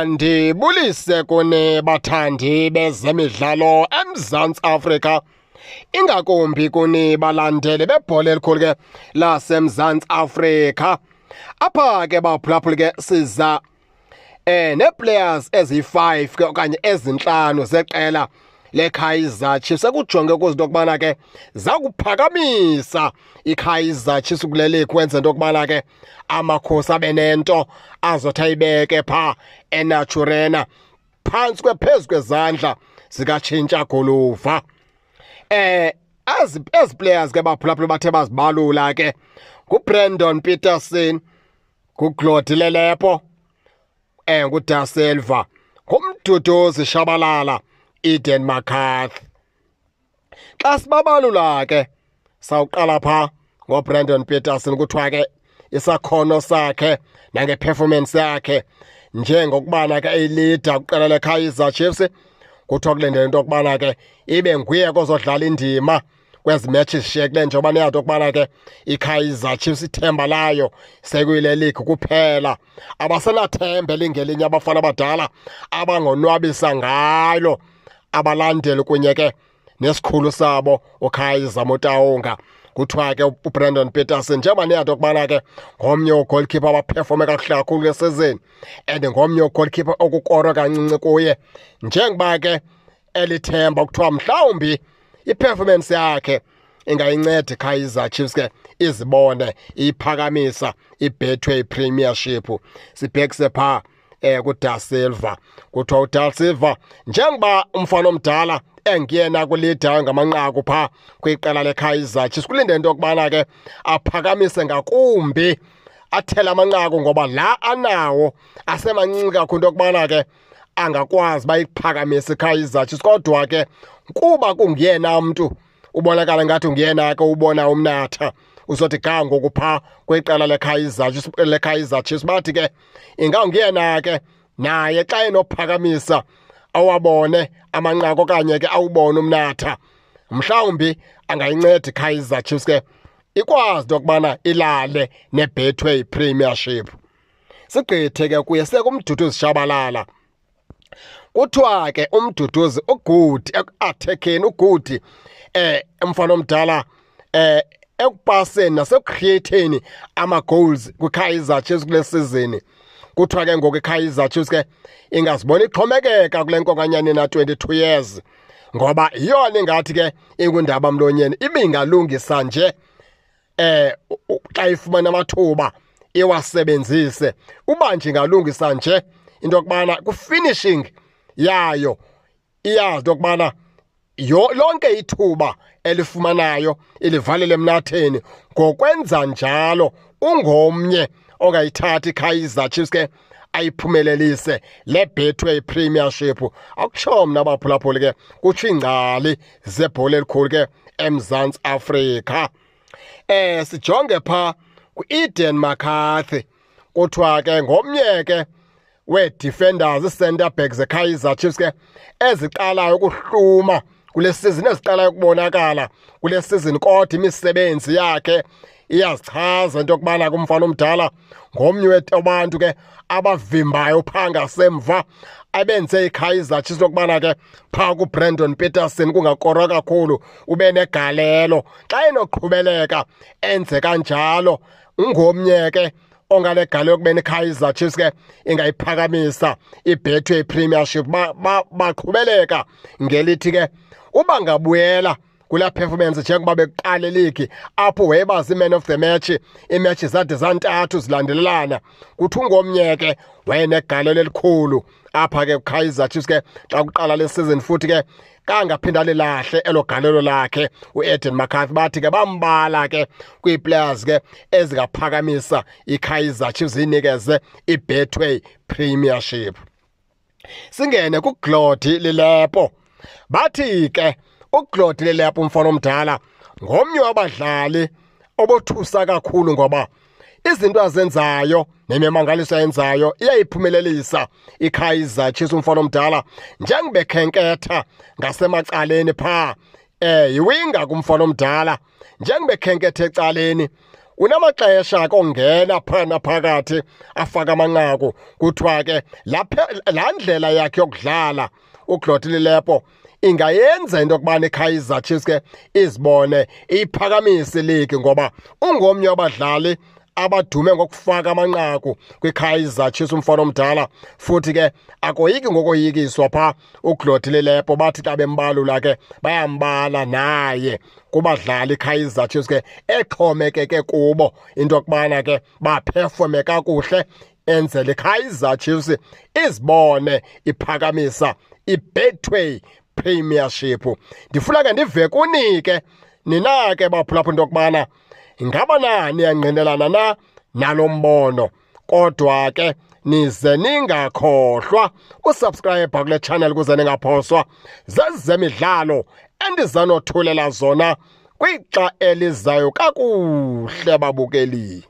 Ndibulise kuni bathandi bezemidlalo eMzantsi Afrika, ingakumbi kuni balandeli bebhola elikhulu ke laseMzantsi Afrika. Apha ke baphulaphuli ke siza nee-players eziyi-5 ke okanye ezintlanu zeqela leKaizer Chiefs ekujonge kuzo into yokubana ke zakuphakamisa iKaizer Chiefs kule league, wenze into yokubana ke amakhosi abe nento azothi ayibeke phaa eNaturena phantsi kwephezu kwezandla zikaTshintsha Guluva. Ezi players ke baphulaphula bathe bazibalula ke nguBrandon Petersen, nguGlody Lilepo, nguDa Silva, nguMduduzi Shabalala, Eden McCarthy. Xa sibabalula ke sawuqala phaa ngoBrandon Petersen. Kuthiwa ke isakhono sakhe nangeperformance yakhe njengokubana ke eyi-leader kwiqela leKaizer Chiefs, kuthiwa kulindele into yokubana ke ibe nguye kozodlala indima kwezi matches zishiyekileyo, njengoba niyazi okubana ke iKaizer Chiefs ithemba layo sekuyile league kuphela. Abasenathemba elingelinye abafana abadala abangonwabisa ngalo abalandeli kunye ke nesikhulu sabo uKaizer Motaung. Kuthiwa ke uBrandon Petersen, njengoba niyazi okubana ke ngomnye wogoalkeeper abaperforme kakuhle kakhulu kule season and ngomnye wogoalkeeper okukorwe kancinci kuye, njengoba ke elithemba, kuthiwa mhlawumbi iperformance yakhe ingayinceda iKaizer Chiefs ke izibone iphakamisa iBetway Premiership. Sibhekise phaa kuDa Silva. Kuthiwa uDa Silva, njengoba umfana omdala engiyena kuleadayo ngamanqaku phaa kwiqela leKaizer Chiefs, kulinde into yokubana ke aphakamise ngakumbi, athele amanqaku, ngoba la anawo asemancinci kakhulu into yokubana ke angakwazi bayiphakamise iKaizer Chiefs. Kodwa ke kuba kunguyena mntu ubonakala ngathi unguyena ke ubona umnatha uzothi ga ngoku phaa kwiqela leKaizer Chiefs, leKaizer Chiefs, bathi ke inganguyena ke naye xa enophakamisa awabone amanqaku okanye ke awubone umnatha, mhlawumbi angayinceda iKaizer Chiefs ke ikwazi into yokubana ilale neBetway Premiership. Sigqithe ke kuye sekuMduduzi Shabalala. Kuthiwa ke uMduduzi ugood ekuattackeni, ugood umfana omdala ekupaseni nasekucreateni ama goals kwiKaizer Chiefs kule season. Kuthiwa ke ngoku iKaizer Chiefs ke ingazibona ixhomekeka kule nkokanyane na 22 years, ngoba iyona ingathi ke ingundaba mlonyeni ibingalungisa nje xa ifumana amathuba iwasebenzise. Uba nje ingalungisa nje into yokubana ku-finishing yayo, iyazi into yokubana lonke ithuba elifumanayo ilivalele emnatheni. Ngokwenza njalo ungomnye ongayithatha iKaizer Chiefs ke ayiphumelelise le Betway Premiership. Akutsho mna abaphulaphuli ke, kutsho iingcali zebhola elikhulu ke eMzantsi Afrika. Sijonge pha ku-Eden McCarthy. Kuthiwa ke ngomnye ke wee-defenders, ii-centre back zeKaizer Chiefs ke eziqalayo ukuhluma kule season, eziqalayo ukubonakala kule season, kodwa imisebenzi yakhe iyazichaza into yokubana kumfana omdala ngomnye wabantu ke abavimbayo phaa ngasemva, abenze iKaizer Chiefs lokubana ke phaa kuBrandon Petersen kungakorwa kakhulu, ube negalelo. Xa enoqhubeleka enze kanjalo, ungomnye ke onganegalelo ekubeni iKaizer Chiefs ke ingayiphakamisa iBetway Premiership. Baqhubeleka ngelithi ke uba ngabuyela kulaa performance njengoba bekuqala league apho wayebazi man of the match iimatch zade zantathu zilandelelana, kuthi ungomnye ke wayenegalelo elikhulu apha ke kuKaizer Chiefs ke xa kuqala le season, futhi ke kangaphinda lilahle elo galelo lakhe uEden McCarthy. Bathi ke bambala ke kwii-players ke ezingaphakamisa iKaizer Chiefs inikeze iBetway Premiership. Singene kuGlody Lilepo. Bathi ke uGlody Lilepo, umfana omdala, ngomnye wabadlali obothusa kakhulu, ngoba izinto azenzayo nemimangaliso ayenzayo iyayiphumelelisa iKaizer Chiefs. Umfana omdala njengobekhenketha ngasemacaleni phaa, yiwinga kumfana omdala, njengobekhenketha ecaleni. Unamaxesha kongena phana phakathi afaka amanqaku. Kuthiwa ke laa ndlela yakhe yokudlala uGlody Lilepo ingayenza into yokubana iKaizer Chiefs ke izibone iphakamise iligi, ngoba ungomnye wabadlali abadume ngokufaka amanqaku kwiKaizer Chiefs, umfana omdala. Futhi ke akoyiki ngokoyikiswa pha uGlody Lilepo, bathi xa bembalula ke bayambala naye kubadlali iKaizer Chiefs ke exhomekeke kubo into yokubana ke baphefome kakuhle, enzele iKaizer Chiefs izibone iphakamisa iBetway Premiership. Ndifuna ke ndive kunike nina ke baphulaphula into yokubana ingaba na niyangqinelana na nalo mbono. Kodwa ke nize ningakhohlwa usubscribe kule channel ukuze ningaphoswa zezemidlalo endizanothulela zona kwixa elizayo. Kakuhle babukeli.